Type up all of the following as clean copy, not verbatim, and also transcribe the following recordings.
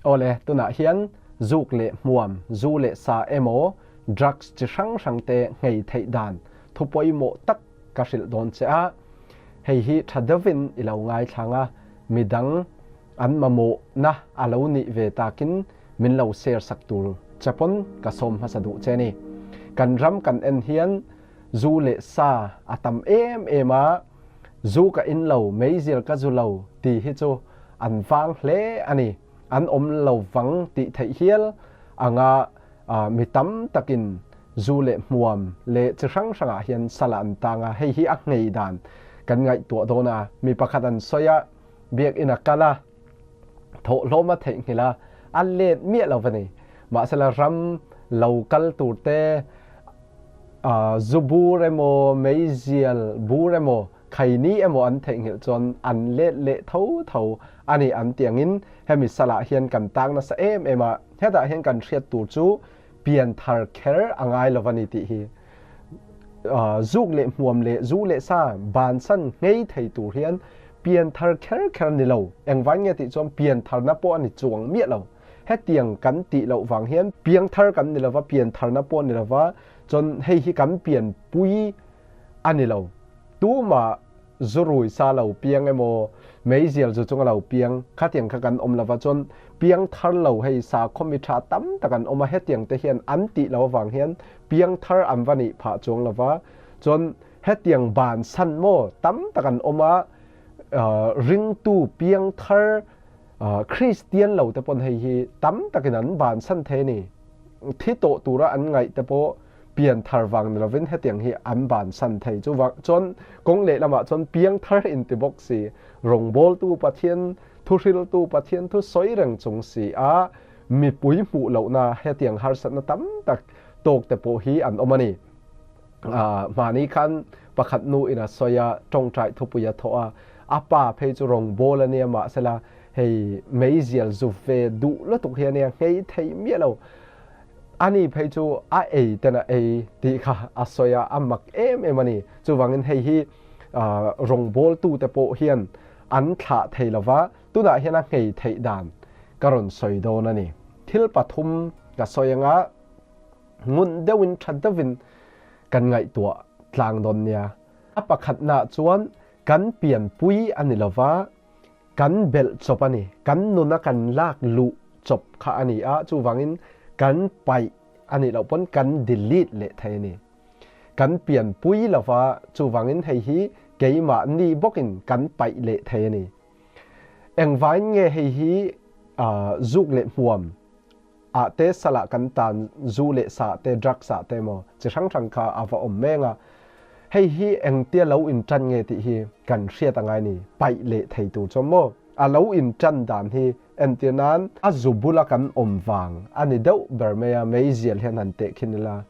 Awle, tunah hian zuk leh hmuam, zu leh sa emaw drugs chi hrang hrang te nghei theih dan thu pawimawh tak ka hrilh dawn che a. Hei hi tha deuhin i lo ngaithlang a, midang an mamawhna a lo nih ve takin min lo share sak tur che pawn ka sawm hmasa duh che ni. Kan ram kan en hian zu leh sa a tam em em a, zu ka in lo, meizial ka zu lo ti hi chu an vang hle a ni. An awm lo vang tih theih hial anga mi tam takin zu leh hmuam leh chi hrang hrangah hian sala an tang a, hei hi a nghei dan kan ngaihtuah dawn a. Mi pakhat an sawi a, biakinn a kal a, thawhhlawm a theihnghilh a, a let miah lo va ni. Mahsela ram lo kal tur te, zu bur emaw, meizial bur emaw, khaini emaw an theihnghilh chuan an let leh tho tho a ni an tih angin hemi salah hian kan tang nasa em em a, hetah hian kan hriat tur chu pian thar kher a ngai lo va ni tih hi. Zuk leh hmuam leh zu leh sa bansan nghei thei tur hian pian thar kher kher ni lo. Engvai nge tih chuan pian tharna pawh a ni chuang miah lo. Hetiang kan tih loh vang hian piang thar kan ni lova, pian tharna pawh a ni lova, chuan hei hi kan pianpui a ni lo. Tumah zu rui sa lo piang emaw, meizial zu chunga lo piang khatiang kha kan awm lova, chuan piang thar lo hei sakhaw mi tha tam tak an awm a, hetiang te hian an tih lo avang hian piang thar an va nih phah chuang lova, chuan hetiang bansan maw tam tak an awm a, ringtu piang thar Kristian lo te pawn hei hi tam takin an bansan thei a ni. Thi tawh tura an ngaih te pawh pian thar vang ni lovin hetiang hi an bansan thei. Chuvang chuan kawng lehlamah chuan piang thar inti bawk si, rawngbawltu Pathian thuhriltu Pathian thu sawi reng chung si a mipui hmuh lohna hetiang harsatna tam tak tawk te pawh hi an awm a ni. Hmani khan pakhat nu in a sawi a, tawngtai thupui a thawh a, a pa phei chu rawngbâwl a nia mahsela hei meizial zu ve duh lutuk hi a nia, nghei thei miah lo. Ani phei chu a ei ten a ei tih kha a sawi a, a mak em em a ni. Chuvangin hei hi rawngbâwltute pawh hian an thlah thei lova, tunah hian a nghei theih dan ka rawn sawi dawn a ni. Thil pathum ka sawi anga ngun deuhin tha deuhin kan ngaihtuah tlang dawn nia. A pakhatnaah chuan kan pianpui a ni lova, kan belh chawp a ni. Kan nuna kan lak luh chawp kha a ni a, chuvangin kan paih a nih loh pawn kan delete leh thei a ni. Kan pianpui lova, chuvangin hei hi keimahni bawkin kan paih leh thei a ni. Engvangin nge hei hi zuk leh hmuam ah te salah kan tan zu leh sa te drugs ah te emaw chi hrang hrang kha a va awm meng a, hei hi engtia lo in tan nge tih hi kan hriat angai ni, paih leh thei tur chuan maw a lo in tan dan hi entir nan a zu bula kan awm vang a ni deuh ber mai a, meizial hian han teh khin ila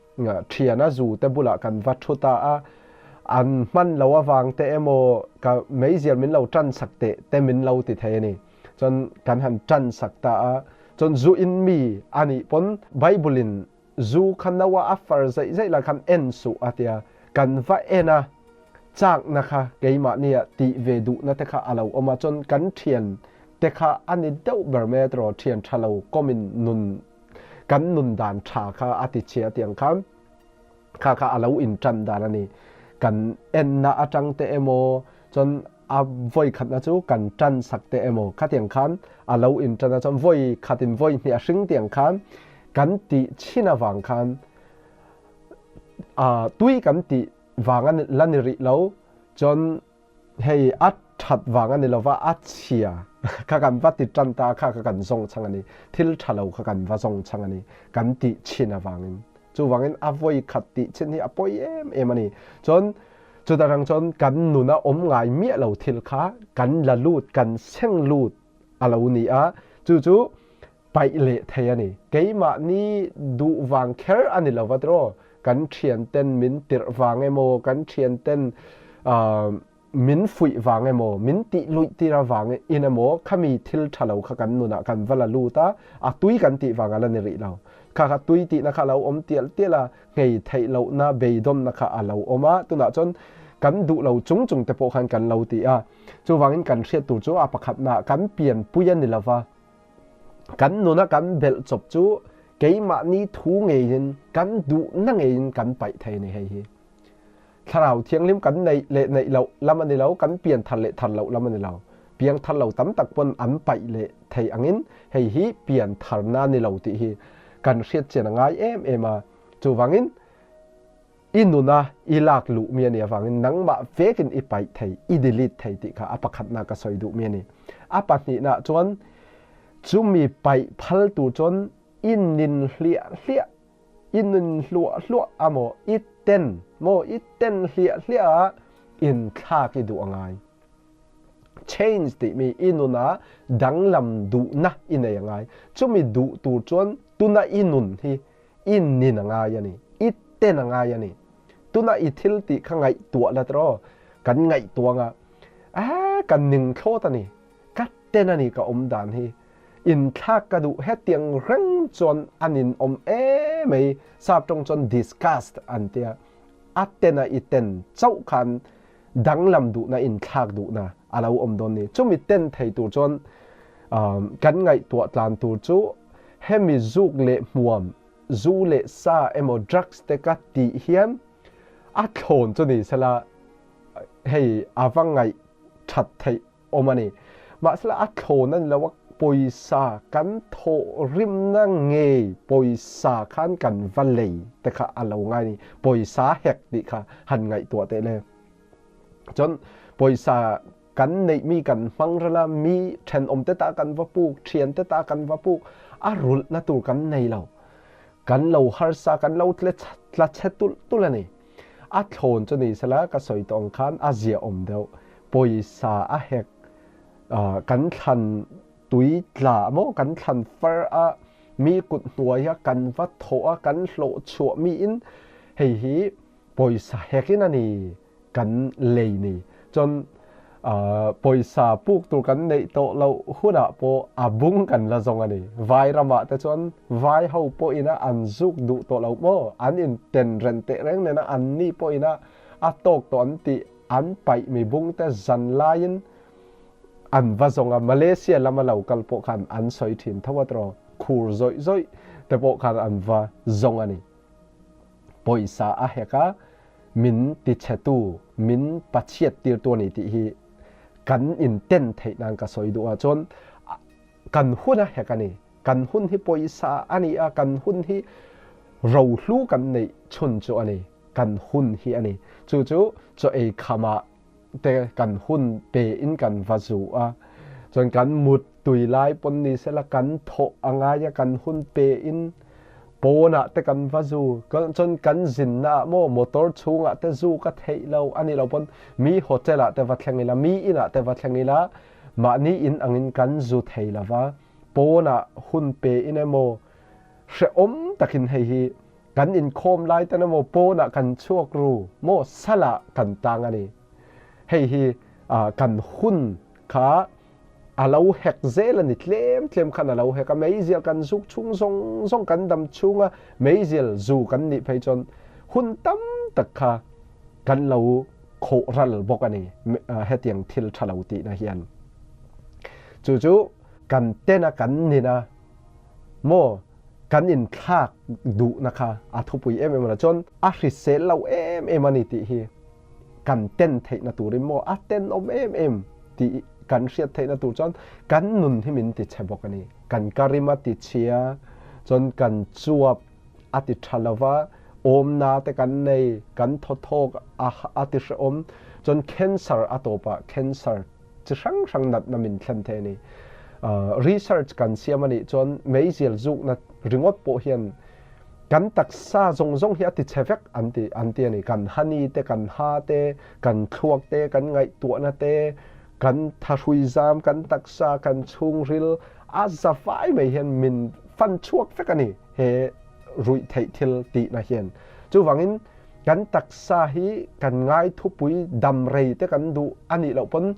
thian a zu te bulah kan va thu ta a, an hman lo avang te emaw ka meizial min lo tan sak teh te min lo ti thei a ni. Chuan kan han tan sak ta a, chuan zu in mi a nih pawn Bible in zu kha no a a far zaih zaih lai khan en suh a tia, kan va en a, chakna kha keimahni ah tih ve duhna te kha a lo awm a, chuan kan thian te kha a ni deuh ber mai a tiraw, thian tha lo kawmin nun kan nun dan tha kha a ti chhia tiang khan kha kha a lo in tan dan a ni, kan enna atang te emaw chuan a vawi khatna chu kan tan sak te emaw khatiang khan a lo in tan a, chuan vawi khatin vawi hnih a hring tiang khan kan tih chhin avang khan a tui kan tih vang a la ni rih lo, chuan hei a that vang a ni lova a chhia kha kan va ti tan ta kha kha kan zawng chang a ni, thil tha lo kha kan va zawng chang a ni kan tih chhin avangin. Chuvangin a vawi khat tih chhin hi a pawi em em a ni. Chuan Chuta rang chuan kan nuna awm ngai miah lo thil kha kan la lut, kan seng lut a lo ni a, chu chu paih leh thei a ni. Keimahni duh vang kher a ni lo va tiraw, kan thianten min tirh vang emaw, kan thianten min fuih vang emaw, min tih luih tir avang in emaw khami thil tha lo kha kan nunah kan va la lut a, a tui kan tih vang a la ni rih lo. Kha kha tui tihna kha a lo awm tial tial a, nghei theih lohna beidawnna kha a lo awm a, tunah chuan kan duh lo chung chung te pawh khan kan lo ti a, chuvangin kan hriat tur chu a pakhatnaah kan pianpui a ni lova, Kan nuna kan belh chawp chu keimahni thu ngeiin kan duhna ngeiin kan paih thei a ni hei hi. Thlarau Thianghlim kan neih leh neih loh lam a ni lo, kan pian thar leh thar loh lam a ni lo. Piang thar lo tam tak pawn an paih leh thei angin hei hi pian tharna a ni lo tih hi kan hriat chian a ngai em em a. Chuvangin i nuna i lak luh mi a nih avangin nangmah vekin i paih thei, i delete thei tih kha a pakhatna ka sawi duh mi a ni. A pahnihna chuan chumi paih phal tur chuan i nin hliah hliah I nun hluah hluah a maw? I ten maw? I ten hliah hliah a inthlak i duh a ngai. Change tih mi i nunah danglam duhna i nei a ngai. Chumi duh tur chuan tuna i nun hi i nin a ngai a ni. I ten a ngai a ni. Tuna i thil tih kha ngaihtuah la tiraw? Kan ngaihtuah anga, Aa, ka ning thlawt a ni. Ka ten a ni ka awm dan hi. Inthlak ka duh hetiang reng chuan a ninawm em mai, sap tawng chuan disgust an tia. A ten a i ten chauh khan danglam duhna inthlak duhna a lo awm dawn ni. Chumi ten thei tur chuan kan ngaihtuah tlan tur chu hemi zuk leh hmuam, zu leh sa emaw drugs te ka tih hian a thlawn chu ni sela hei a va ngaih that theih awm a ni. Mahsela a thlawn a ni lo a, pawisa kan thawh rimna ngei pawisa khan kan va lei te kha a lo ngai a ni. Pawisa hek tih kha han ngaihtuah teh le. Chuan pawisa kan neih mi kan hmang ral a, mi thenawm te ta kan va puk, thian te ta kan va puk, a rulhna tur kan nei lo. Kan lo harsa, kan lo tla chhe tulh tulh a ni. A thlawn chu ni sela ka sawi tawh ang khan a ziaawm deuh. Pawisa a hek kan thlan tui tla maw kan thlan far a mi kut hnuai a kan va thawh a kan hlawh chhuah miin hei hi pawisa hekin a ni kan lei ni. Chuan pawisa puk tur kan neih tawh loh hunah pawh a bung kan la zawng a ni. Vai ramah te chuan vai ho pawhin a an zuk duh tawh lo maw? An inten ren teh reng nena an ni pawhin a a tawk tawh an tih an paih mi bung te zan laiin an va zawng a. Malaysia lama lo kal pawh khan an sawi thin tho a tiraw? Khur zawih zawih te pawh khan an va zawng a ni. Pawisa a hek a, min tichhetu, min pachhiat tirtu a ni tih hi kan inten theih nan ka sawi duh a. Chuan kan hun a hek a ni. Kan hun hi pawisa a ni a, kan hun hi rohlu kan neih chhun chu a ni. Kan hun hi a ni. Chu chu chaw ei khamah te kan hun pe in kan va zu a, chuan kan mut tui lai pawn ni sela kan thawh a ngai a, kan hun pe in pawnah te kan va zu, chuan kan zinna ah maw motor chhungah te zu ka theih lo a nih loh pawn mi hotel ah te va thleng ila, mi inah te va thleng ila mahni in angin kan zu thei lo va, pawnah hun pe in emaw hrehawm takin hei hi Kan inkhawm lai ten emaw pawnah kan chhuak ru maw salah kan tang a ni. Hei hi kan hun kha a lo hek zel a ni, tlem tlem khan a lo hek a, meizial kan zuk chhung zawng zawng kan dam chhunga meizial zu kan nih phei chuan hun tam tak kha kan lo khawh ral bawk a ni hetiang thil tha lo tihna hian. Chu chu kan ten a kan nin a maw kan inthlak duhna kha a thupui em em a chuan a hrisel lo em em a ni tih hi kan ten theihna turin maw a tenawm em em tih kan hriat theihna tur chuan kan nun hi min ti chhe bawk a ni. Kan karim a ti chhia chuan kan chuap a ti tha lova awmna te kan nei kan thawthawk a ti hrehawm chuan cancer a tawpah cancer chi hrang hrang natna min thlen thei a ni. Research kan siam a nih chuan meizial zukna ringawt pawh hian kan taksa zawng zawng hi a ti chhe vek an ti an ti a ni. Kan hani te, kan ha te, kan thluak te, kan ngaihtuahna te, kan thahrui zam, kan taksa, kan chhungril a za fai mai hian min fan chhuak vek a ni he ruih theih thil tihna hian. Chuvangin Kan taksa hi kan ngai thupui dam rei te kan duh a nih loh pawn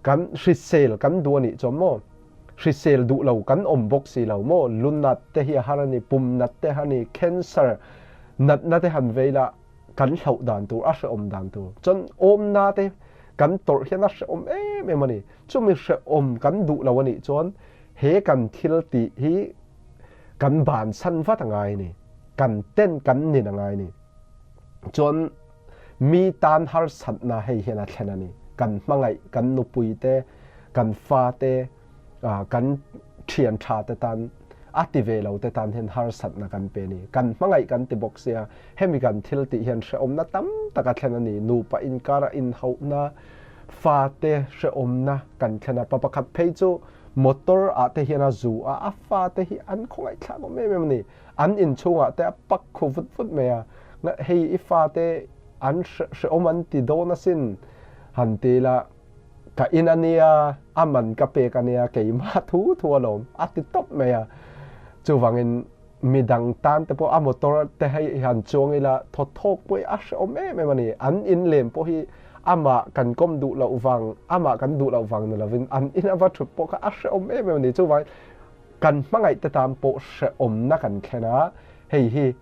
kan hrisel kan duh a nih chuan maw hrisel duh lo kan awm bawk si lo maw lunat te hi a har a ni pum nat te a ni cancer natna te han vei la kan hlauh dan tur a hrehawm dan tur chuan awmna te kan tawrh hian a hrehawm em em a ni chumi hrehawm kan duh lo a nih chuan. He kan thil tih hi kan bansan vat a ngai a ni. Kan ten kan nin a ngai a ni. Chuan mi tan harsatna hei hian a thlen a ni. Kan hmangaih, kan nupui te, kan fa te, kan thian tha te tan a ti ve lo te tan hian harsatna kan pe a ni. Kan hmangaih kan ti bawk sia, hemi kan thil tih hian hrehawmna tam tak a thlen a ni. Nupa inkara inhauhna, fa te hrehawmna kan thlen a. Pa pakhat phei chu motor ah te hian a zu a, a fa te hi an khawngaihthlak awm em em a ni. An inchhungah te a pak khu vut vut mai a, hei i fa te an hrehawm an ti dawn asin han ti ila, ka in a nia, a man ka pek a nia, keimah thu thu alawm a ti tawp mai a. Chuvangin midang tan te pawh a motor te hei han chuang ila thaw thawk pawh hi a hrehawm em em a ni. An in lem pawh hi amah kan kawm duh loh vang, amah kan duh loh vang ni lovin an in a va thut pawh kha a hrehawm em em a ni. Chuvangin kan hmangaih te tan pawh hrehawmna kan thlen a, hei hi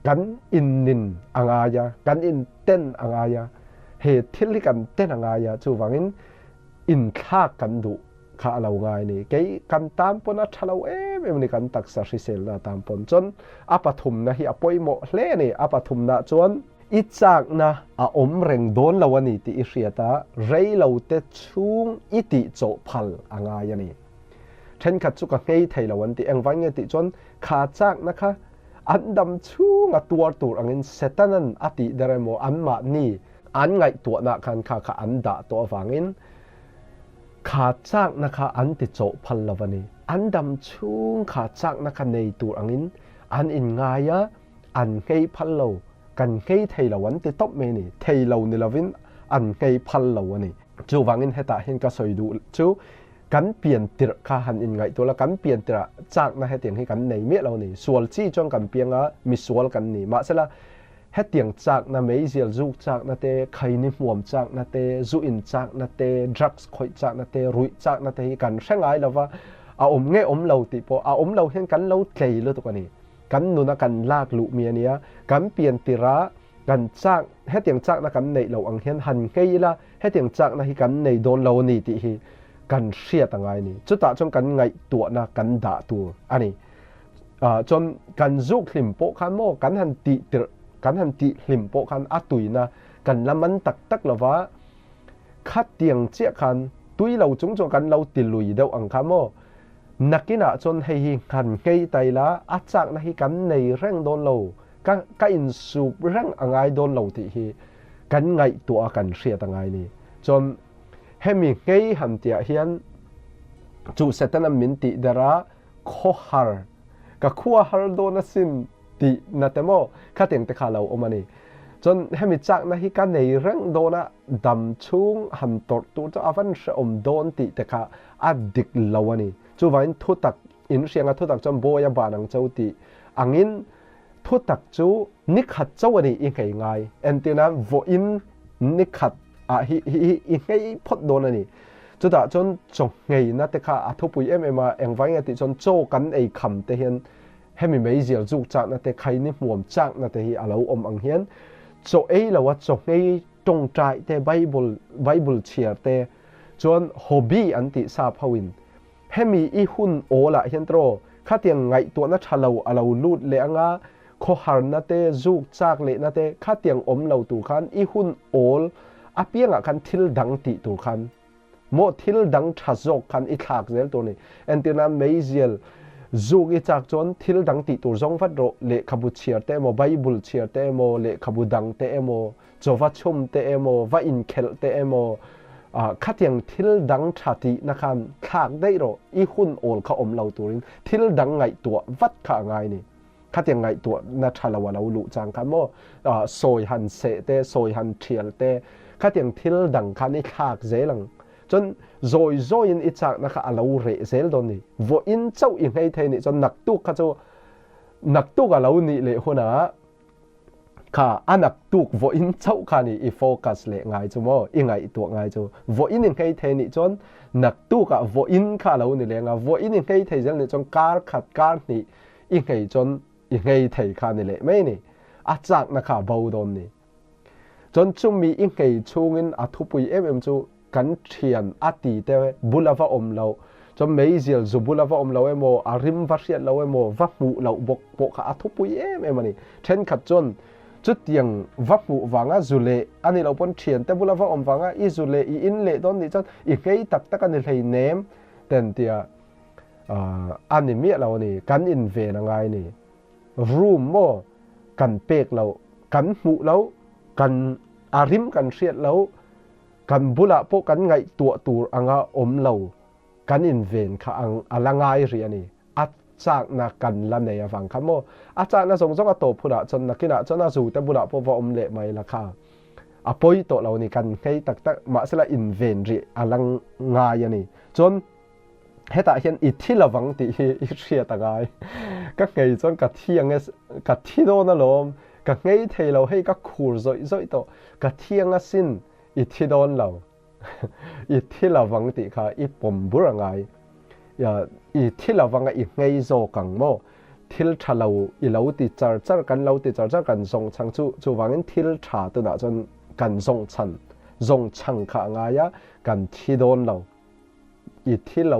kan innin a ngai a, kan inten a ngai a, he thil hi kan ten a ngai a, chuvangin inthlak kan duh kha a lo ngai a ni. Kei kan tan pawn a tha lo em em a ni, kan taksa hriselna atan pawn. Chuan a pathumna hi a pawimawh hle a ni, a pathumna chuan i chakna a awm reng dawn lo a ni tih i hriat a, rei lo te chhung i tih chawh phal a ngai a ni. Thenkhat chu ka nghei thei lo an ti, engvai nge tih chuan kha chakna kha an dam chhung a tuar tur angin Setanan a tih der emaw anmahni an ngaihtuahna khan kha kha an dah tawh avangin kha chakna kha an ti chawh phal lo a ni. An dam chhung kha chakna kha nei tur angin an inngai a, an nghei phal lo, kan nghei thei lo an ti tawp mai a ni. Thei lo ni lovin an nghei phal lo a ni. Chuvangin hetah hian ka sawi duh chu kan pian tirh kha han inngaihtuah la, kan pian tirh ah chakna hetiang hi kan nei miah lo a ni. Sual chi chuan kan piang a, misual kan ni. Mahsela hetiang chakna, meizial zuk chakna te, khaini hmuam chakna te, zu in chakna te, drugs khawih chakna te, ruih chakna te hi kan hre ngai lo va, a awm nge awm lo tih pawh a awm lo hian kan lo tlei lutuk a ni. Kan nuna kan lak luh mi a nia, kan pian tirh ah kan chak, hetiang chakna kan neih loh ang hian han nghei ila, hetiang chakna hi kan nei dawn lo a ni tih hi kan hriat a ngai a ni. Chutah chuan kan ngaihtuahna kan dah tur a ni. Chuan kan zuk hlim pawh khan maw kan han tih tirh, kan han tih hlim pawh khan a tuina kan la man tak tak lo va, khatiang chiah khan tui lo chung chuan kan lo ti lui deuh ang kha maw. Nakinah chuan hei hi han nghei ta ila a chakna hi kan nei reng dawn lo, ka ka insup reng a ngai dawn lo tih hi kan ngaihtuah a kan hriat a ngai ni. Chuan hemi nghei han tiah hian chu Setana min tih der a khawhar, ka khua har dawn asin tih na te maw khatiang te kha lo awm a ni. Chuan hemi chakna hi ka nei reng dawn a, dam chhung han tawrh tur chu a van hrehawm dawn tih te kha a dik lo a ni. Chuvangin thutak in hrianga thutak chuan bawi a ban ang cho tih angin thutak chu nikhat cho a ni i nghei ngai. Entirna vawiin nikhat ah hi hi i nghei phawt dawn a ni. Chutah chuan chaw ngheina te kha a thupui em em a, engvai nge tih chuan chaw kan ei kham te hian hemi meizial zuk chakna te, khaini hmuam chakna te hi a lo awm ang hian chaw ei lo a chaw nghei tawngtai te, Bible Bible chhiar te chuan hobby an tih sap ho in hemi i hun awl ah hian tiraw khatiang ngaihtuahna tha lo a lo lut leh anga khawharna te, zuk chak lehna te khatiang awm lo tur khan i hun awl apiangah khan thil dang tih tur khan maw thil dang tha zawk khan i thlak zel tur a ni. Entirna meizial zuk i chak chuan thil dang tih tur zawng vat rawh, lehkhabu chhiar te emaw, Bible chhiar te emaw, lehkhabu dang te emaw, chaw va chhum te emaw, va inkhelh te emaw, khatiang thil dang tha tihna khan thlak daih rawh, i hun awl kha awm lo turin thil dang ngaihtuah vat kha a ngai a ni. Khatiang ngaihtuahna tha lo a lo luh chang khan maw sawi han seh te, sawi han thial te, khatiang thil dang khan i thlak zel ang. Chuan zawi zawiin i chakna kha a lo reh zel dawn ni. Vawiin chauh i nghei thei nih chuan naktuk kha chu naktuk a lo nih leh hunah Kha a naktuk vawiin chauh kha ni i focus leh ngai chu maw, i ngaihtuah ngai chu. Vawiin i nghei thei nih chuan naktuk ah vawiin kha a lo ni leng a, vawiin i nghei thei zel nih chuan kar khat kar hnih i nghei chuan i nghei thei kha ni leh mai ni. A chakna kha a bo dawn ni. Chuan chumi i nghei chhungin a thupui em em chu kan thian a ti te bula va awm lo. Chuan meizial zu bula va awm lo emaw, a rim va hriat lo emaw, va hmuh loh bawk pawh kha a thupui em em a ni. Thenkhat chuan chutiang va hmuh vanga zu leh a nih loh pawn thiante bula va awm vanga i zu leh i in leh dawn nih chuan i nghei tak tak a ni hleinem ten tia a ni miah lo a ni. Kan inven a ngai a ni. Room maw kan pek loh, kan hmuh loh, kan a rim kan hriat loh, Kan bulah pawh kan ngaihtuah tur anga awm lo kan inven kha ang a la ngai rih a ni. A chakna kan la nei avang kha maw? A chakna zawng zawng a tawp hunah chuan nakinah chuan a zute bulah pawh va awm leh mai la kha a pawi tawh lo a ni. Kan nghei tak tak mahsela inven rih a la ngai a ni. Chuan hetah hian i thi lovang tih hi i hriat a ngai. Ka nghei chuan ka thi ang e, ka thi dawn alawm, ka nghei thei lo hei ka khur zawih zawih tawh, ka thi ang asin i thi dawn lo, i thi lovang tih kha i pawm bur a ngai. I thi lovang a i nghei zawk ang maw? Thil tha lo i lo ti char char, kan lo ti char char kan zawng chhang chu, chuvangin thil tha tunah chuan kan zawng chhan, zawng chhang kha a ngai a, kan thi dawn lo. I thi lo,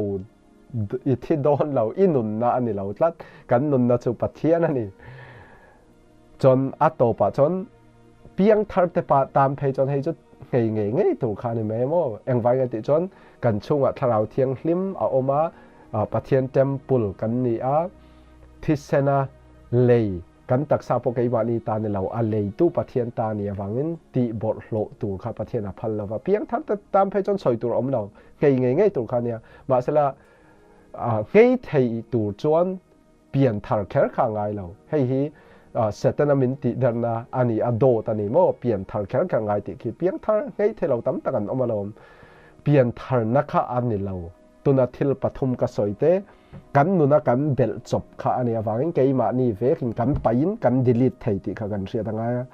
i thi dawn lo, i nunna a ni lo tlat. Kan nunna chu Pathian a ni. Chuan a tawpah chuan piang thar te pa tan phei chuan hei chu nghei ngei ngei tur kha a ni mai maw? Engvai nge tih chuan kan chhungah Thlarau Thianghlim a awm a, Pathian temple kan ni a, thisena lei Kan taksa pawh keimahni ta ni lo, a leitu Pathian ta ni avangin tih bawlhhlawh tur kha Pathian a phal lova, piangthar te tan phei chuan sawi tur a awm lo, nghei ngei ngei tur kha a nia. Mahsela, nghei thei tur chuan pianthar kher kha a ngai lo. Hei hi Setana min tihderna a ni, a dawt a ni maw? Pianthar kher kher ngai tih khi piangthar nghei thei lo tam tak an awm alawm. Piantharna kha a ni lo. Tuna thil pathum ka sawi te, kan nuna kan belh chawp kha a nih avangin keimahni vekin kan paihin kan delete thei tih kha kan hriat a ngai a.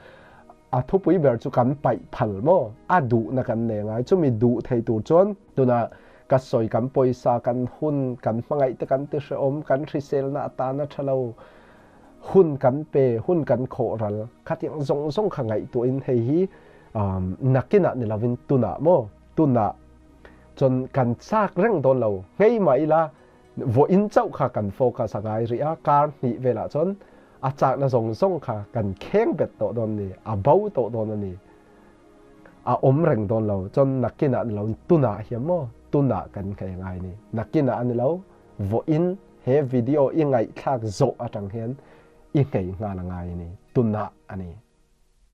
A thupui ber chu kan paih phal maw? A duhna kan nei ngai. Chumi duh thei tur chuan tuna ka sawi kan pawisa, kan hun, kan hmangaih te kan ti hrehawm, kan hriselna atana tha lo, hun kan pe, hun kan khawh ral, khatiang zawng zawng kha ngaihtuahin hei hi nakinah ni lovin tunah maw? Tunah Chuan kan chak reng dawn lo. Nghei mah ila vawiin chauh kha kan focus a ngai rih a, kar hnih velah chuan a chakna zawng zawng kha kan kheng bet tawh dawn a ni, a bo tawh dawn a ni, a awm reng dawn lo. Chuan nakinah ni lo, tunah hian maw, tunah kan nghei a ngai a ni. Nakinah a ni lo, vawiin he video i ngaihthlak zawh atang hian i nghei nghal a ngai a ni, tunah a ni.